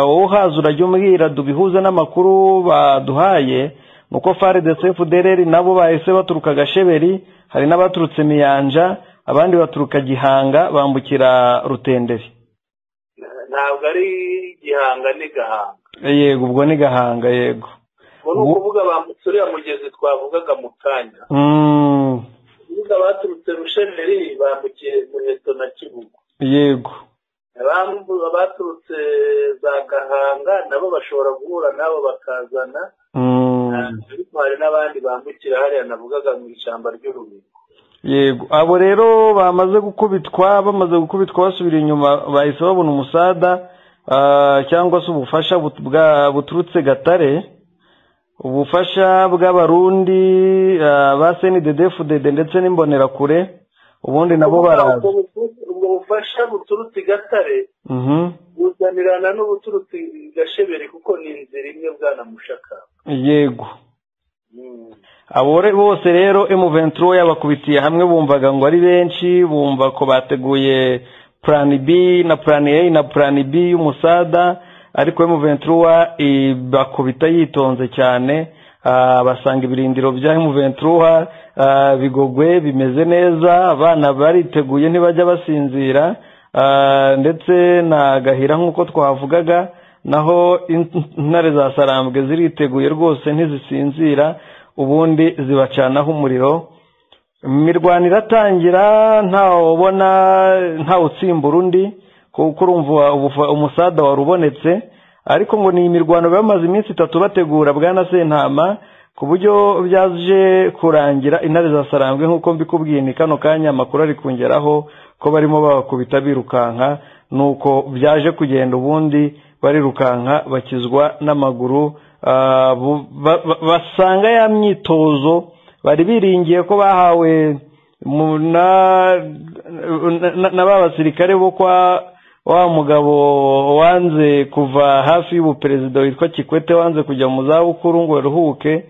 wowe uhaza urajya umbwira dubihuze n'amakuru baduhaye, nuko FARDC FDLR nabo bahise baturuka Gasheberi, hari n'abaturutse Miyanja, abandi baturuka Gihanga bambukira Rutenderi. Ntabwo ari Gihanga ni Gahanga. Yego ubwo ni Gahanga, yego. Ubwo ni ukuvuga bambutse uriya mugezi twavugaga mu kanya. Kuvuga baturutse Rusheberi bambukiye Muheto na Kibugu. Yego. Abaturutse za Gahanga nabo bashobora guhura nabo bakazana. Ariko hari n'abandi bambukira hariya navugaga mu ishyamba ry'urubingo. Yego, abo rero bamaze gukubitwa basubira inyuma, bahise babona umusada cyangwa se ubufasha buturutse Gatare, ubufasha bw'Abarundi ba CNDD-FDD ndetse n'imbonerakure, ubundi nabo baraza. Ubwo bufasha buturutse Gatare buzanirana n'ubuturutse Gasheberi kuko ni inzira imwe Bwana Mushakamba. Yego. Abo bose rero M23 yabakubitiye hamwe, bumvaga ngo ari benshi, bumva ko bateguye plan B na plan A na plan B y'umusada, ariko M23 ibakubita yitonze cyane. Basanga ibirindiro bya M23 bigogwe bimeze neza, abana bariteguye ntibajya basinzira, ndetse na Gahira nk'uko twavugaga naho intare za Sarambwe ziriteguye rwose ntizisinzira, ubundi zibacanaho umuriro. Imirwano iratangira, ntawubona ntawutsimbura undi kuko urumva umusada warubonetse. Ariko ngo ni imirwano bamaze iminsi 3 bategura Bwana Sentama, ku buryo byaje kurangira intare za Sarambwe nk'uko mbikubwiye ni kano kanya amakuru ari kungeraho ko barimo babakubita birukanka, nuko byaje kugenda ubundi barirukanka bakizwa n'amaguru. Basanga ya myitozo bari biringiye ko bahawe na ba basirikare bo kwa wa mugabo wanze kuva hafi y'ubuperezida witwa Kikwete, wanze kujya mu zabukuru ngo aruhuke,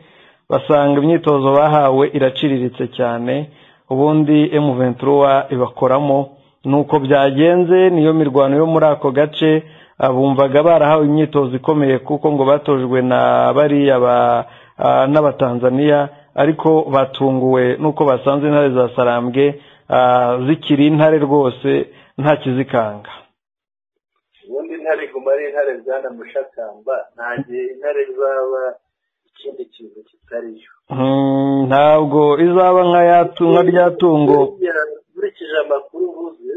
basanga imyitozo bahawe iraciriritse cyane, ubundi M23 ibakoramo. Nuko byagenze, niyo mirwano yo muri ako gace. Bumvaga barahawe imyitozo ikomeye kuko ngo batojwe na bariya n'Abatanzaniya, ariko batunguwe nuko basanze intare za Sarambwe zikiri intare rwose nta kizikanga. Ubundi intare iguma ari intare Bwana Mushakamba, nta gihe intare zaba ikindi kintu kitariyo. Ntabwo izaba nka yatunga rya tungo. Nkurikije amakuru uvuze,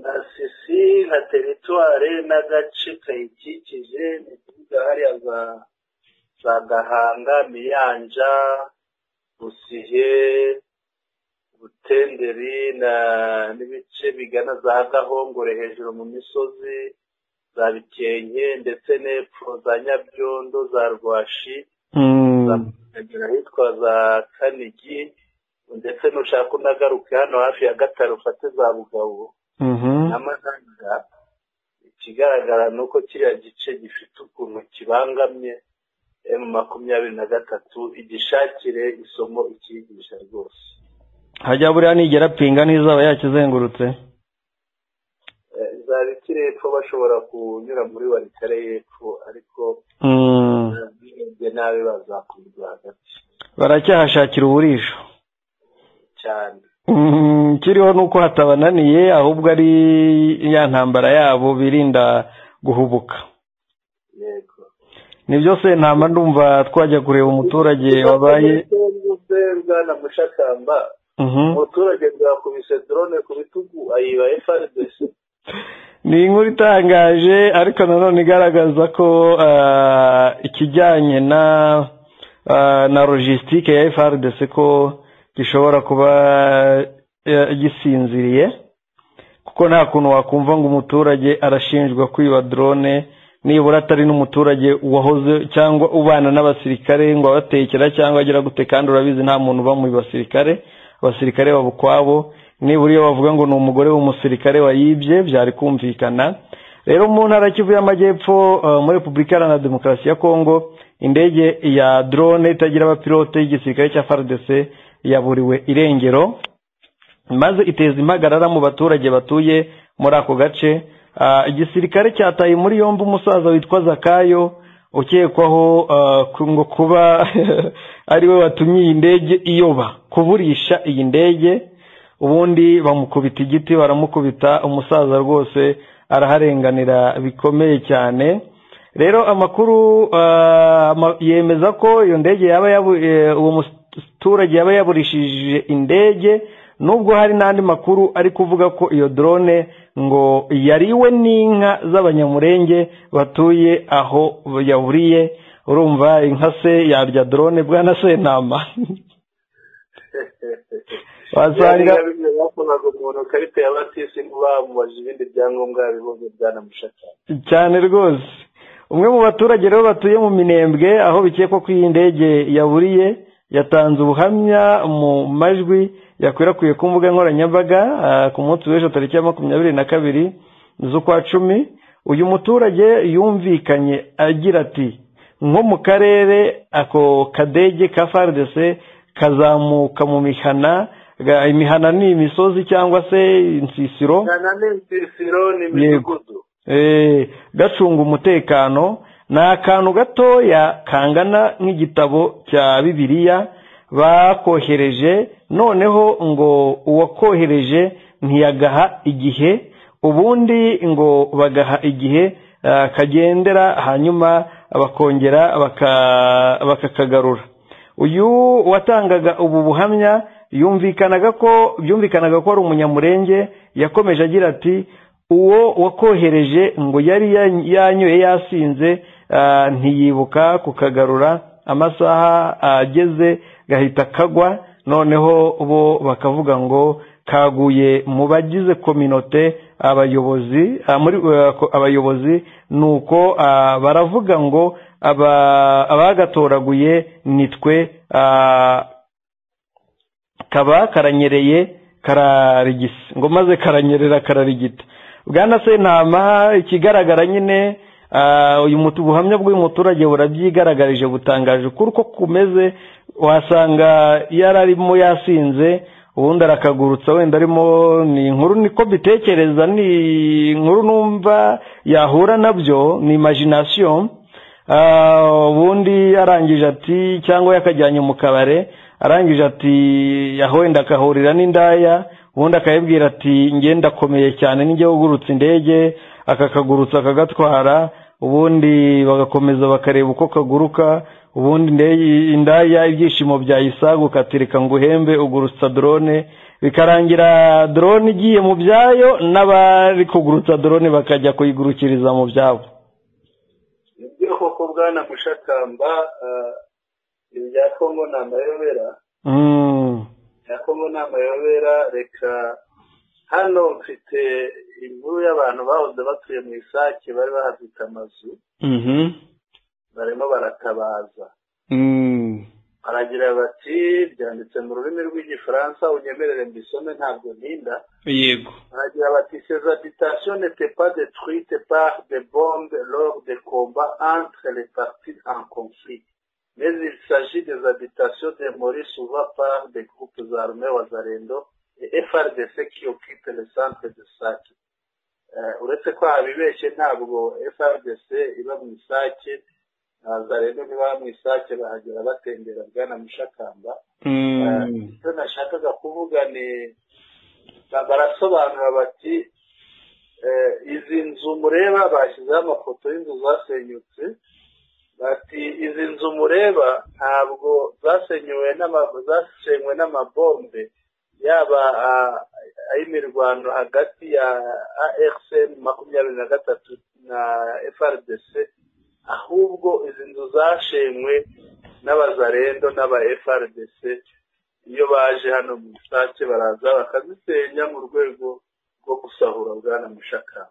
Masisi nka teritware n'agace kayikikije, ni kuvuga hariya za Gahanga, Miyanja, Busihe, Butenderi n'ibice bigana za Gahongore hejuru mu misozi, za Bikenke ndetse n'epfo za Nyabyondo, za Rwashi, ukagera ahitwa za Kanigi, ndetse nushaka unagaruke hano hafi ya Gatare ufate za Bugabo n'Amahanga. Ikigaragara ni uko kiriya gice gifite ukuntu kibangamye. M23 igishakire isomo ikigisha rwose. Hajya buriya nigera Pinga ntizaba yakizengurutse, izaba ikiri hepfo, bashobora kunyura muri Walikare y'epfo, ariko nabi bazakurwa hagati, baracyahashakira uburisho cyane. Kiriho nuko hatabananiye, ahubwo ari ya ntambara yabo birinda guhubuka. Yego, nibyo se ntama ndumva twajya kureba umuturage wabaye bwana Mushakamba. Umuturage bwakubise drone ku bitugu ayiba FARDC. Ni inkuru itangaje, ariko nanone igaragaza ko ikijyanye na logistique ya FARDC ko gishobora kuba gisinziriye, kuko nta kuntu wakumva ngo umuturage arashinjwa kwiba drone, nibura atari n'umuturage wahoze cyangwa ubana n'abasirikare ngo abatekera cyangwa agira gute, kandi urabizi nta muntu uba mu basirikare, abasirikare babukwabo. Nibura iyo bavuga ngo ni umugore w'umusirikare wayibye byari kumvikana. Rero mu ntara Kivu y'Amajyepfo muri Repubulika Iharanira Demokarasi ya Kongo, indege ya drone itagira abapilote y'igisirikare cya FARDC yaburiwe irengero, maze iteza impagarara mu baturage batuye muri ako gace. Igisirikare cyataye muri yombi umusaza witwa Zakayo, ukekwaho ngo kuba ari we watumye iyi ndege iyoba, kuburisha iyi ndege. Ubundi bamukubita igiti, baramukubita, umusaza rwose araharenganira bikomeye cyane. Rero amakuru yemeza ko iyo ndege yaba uwo muturage yaba yaburishije indege, nubwo hari n'andi makuru ari kuvuga ko iyo drone ngo yariwe n'inka z'abanyamurenge batuye aho yaburiye. Urumva inka se yarya drone bwana Sentama? Wasanga bakonaga umuntu karite ya batisi bamubaje ibindi byangombwa bibonye bwana Mushakamba cyane rwose. Umwe mu baturage rero batuye mu Minembwe aho bikekwa ko iyi ndege yaburiye, yatanze ubuhamya mu majwi yakwirakwiye ku mbuga nkoranyambaga ku munsi w'ejo tariki ya 22 z'ukwa 10. Uyu muturage yumvikanye agira ati: nko mu karere ako kadege ka FARDC kazamuka mu mihana, imihana ni imisozi cyangwa se insisiro, gacunga umutekano. Ni akantu gatoya kangana nk'igitabo cya Bibiliya bakohereje, noneho ngo uwakohereje ntiyagaha igihe, ubundi ngo bagaha igihe kagendera, hanyuma bakongera bakakagarura. Uyu watangaga ubu buhamya byumvikanaga ko ari umunyamurenge. Yakomeje agira ati: uwo wakohereje ngo yari yanyoye yasinze, ntiyibuka kukagarura, amasaha ageze gahita kagwa, noneho bo bakavuga ngo kaguye mu bagize kominote abayobozi, muri abayobozi, nuko baravuga ngo abagatoraguye nitwe, kaba karanyereye kararigise, ngo maze karanyerera kararigita. Bwana Sentama, ikigaragara nyine uyu buhamya bw'uyu muturage burabyigaragarije, butangaje ukuri uko kumeze. Wasanga yararimo yasinze, ubundi arakagurutsa, wenda arimo, ni inkuru niko bitekereza, ni inkuru numva yahura nabyo, ni imagination. Ubundi arangije ati, cyangwa yakajyanye mu kabare, arangije ati aho wenda akahurira n'indaya, ubundi akayibwira ati ngenda komeye cyane nijye ugurutse indege, akakagurutsa akagatwara. ubundi bagakomeza bakareba uko kaguruka, ubundi indaya ibyishimo byayisaguka ati reka nguhembe ugurutsa drone, bikarangira drone igiye mu byayo n'abari kugurutsa drone bakajya kuyigurukiriza mu byabo. Nibyo koko bwana Mushakamba, ibya Kongo ni amayobera. Ibya Kongo ni amayobera. Reka hano mfite inkuru y'abantu bahoze batuye mu Isake, bari bahafite amazu, barimo baratabaza. Baragira bati, byanditse mu rurimi rw'Igifaransa, unyemerere mbisome, ntabwo ntinda. Yego. Baragira bati: "Ces habitations n'étaient pas détruites par des bombes lors des combats entre les parties en conflit, mais il s'agit des habitations démolies souvent par des groupes armés Wazalendo et FARDC qui occupent le centre de Sake." Uretse ko habibeshye, ntabwo FARDC iba mu Isake, Wazalendo ntibaba mu Isake, bahagera batembera, bwana Mushakamba. Icyo nashakaga kuvuga ni barasobanura bati izi nzu mureba, bashyizeho amafoto y'inzu zasenyutse, bati izi nzu mureba ntabwo zasenywe n'amabombe, yaba ay'imirwano hagati ya AFC M23 na FARDC, ahubwo izi nzu zashenywe n'Abazarendo n'aba FARDC. Iyo baje hano mu Isake baraza bakazisenya mu rwego rwo gusahura, bwana Mushakamba.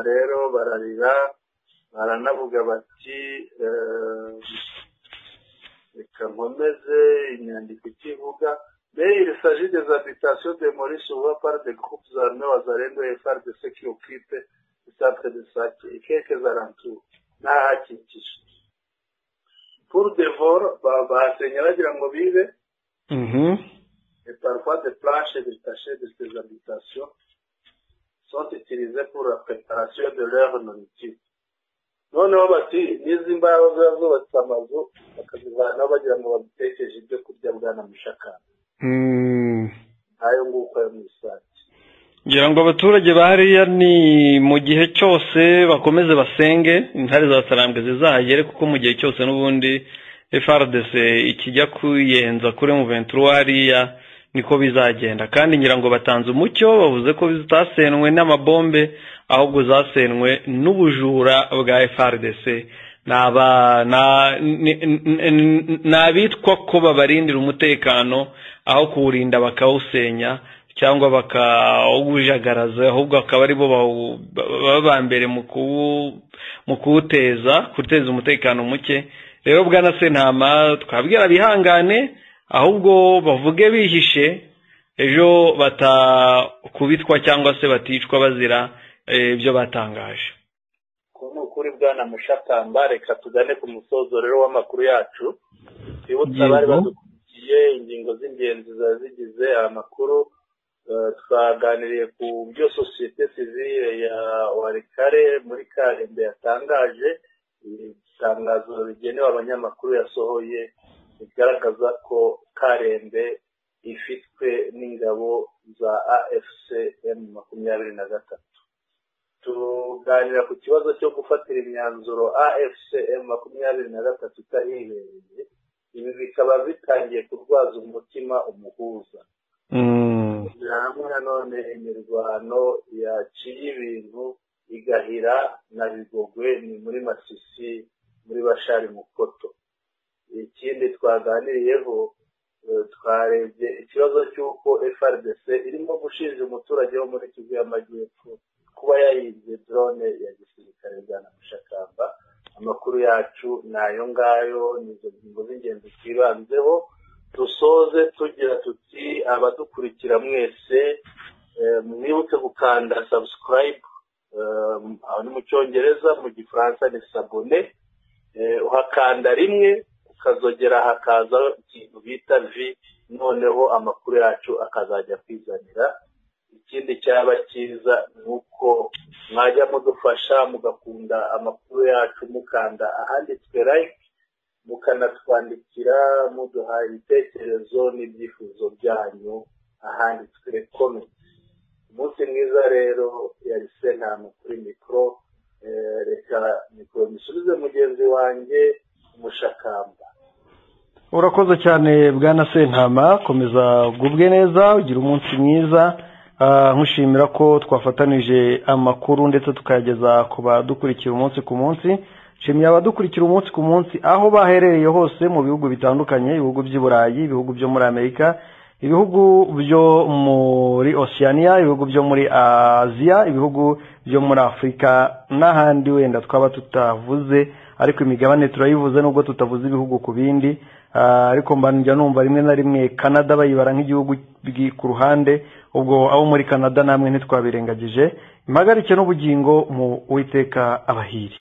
Rero bararira, baranavuga bati, reka nkomeze inyandiko ikivuga: "Mais il s'agit des habitations démolies souvent par des groupes armés Wazalendo et FARDC qui occupent le centre de Sake et quelques alentours", n'ahakikije, "pour des vols", bahasenya bagira ngo bibe, "et parfois des planches détachées de ces habitations sont utilisées pour la préparation de leur nourriture." Noneho bati n'izi mbaho ziba zubatse amazu bakazivanaho bagira ngo bazitekeshe ibyo kurya, bwana Mushakamba. Ayo nguko ayo mu Isake. Ngira ngo abaturage ba hariya ni mu gihe cyose bakomeze basenge intare za Sarambwe zizahagere, kuko mu gihe cyose n'ubundi FARDC ikijya kuyenza kuri M23 hariya niko bizagenda. Kandi ngira ngo batanze umucyo, bavuze ko zitasenwe n'amabombe, ahubwo zasenwe n'ubujura bwa FARDC n'abitwa ko babarindira umutekano, aho kuwurinda bakawusenya cyangwa bakawujagaraza, ahubwo akaba aribo baba ba mbere mu kuwuteza, guteza umutekano muke. Rero bwana Sentama, twabwira bihangane, ahubwo bavuge bihishe, ejo batakubitwa cyangwa se baticwa bazira ibyo batangaje. Ni ukuri bwana Mushakamba. Reka tugane ku musozo rero w'amakuru yacu, twibutsa abari badukurikiye ingingo z'ingenzi ziba zigize aya makuru. Twaganiriye ku byo sosiyete sivile ya Walikale muri Karembe yatangaje, itangazo rigenewe abanyamakuru yasohoye rigaragaza ko Karembe ifitwe n'ingabo za AFC M23. Tuganira ku kibazo cyo gufatira imyanzuro AFC M23 itahibereye, ibi bikaba bitangiye kurwaza umutima umuhuza. Hamwe nanone imirwano yaciye ibintu igahira na Bigogwe, ni muri Masisi, muri Bashari Mukoto. Ikindi twaganiriyeho, twarebye ikibazo cy'uko FARDC irimo gushinja umuturage wo muri Kivu y'Amajyepfo kuba yayibye drone ya gisirikare. Bwana Mushakamba, amakuru yacu ni ayo ngayo, ni izo ngingo z'ingenzi twibanzeho. Dusoze tugira tuti abadukurikira mwese mwibuke gukanda subscribe, aho ni mu Cyongereza, mu Gifaransa ni s'abonner. Uhakanda rimwe, ukazogera, hakaza ikintu bita V, noneho amakuru yacu akazajya kwizanira. Ikindi cyaba cyiza ni uko mwajya mudufasha mugakunda amakuru yacu, mukanda ahanditswe like, mukanatwandikira muduha ibitekerezo n'ibyifuzo byanyu ahanditswe comment. Umunsi mwiza rero, yari Sentama kuri mikoro. Reka mikoro nisubize mugenzi wanjye Umushakamba. Urakoze cyane bwana Sentama, komeza ugubwe neza, ugira umunsi mwiza. Nkushimira ko twafatanije amakuru ndetse tukayageza ku badukurikira umunsi ku munsi. Nshimiye abadukurikira umunsi ku munsi aho baherereye hose mu bihugu bitandukanye, ibihugu by'i Burayi, ibihugu byo muri Amerika, ibihugu byo muri Oceania, ibihugu byo muri Aziya, ibihugu byo muri Afurika n'ahandi wenda twaba tutavuze, ariko imigabane turayivuze nubwo tutavuze ibihugu ku bindi. Ariko njya numva rimwe na rimwe Canada bayibara nk'igihugu ku ruhande, ubwo abo muri Canada namwe ntitwabirengagije. Impagarike n'ubugingo mu Uwiteka abahire.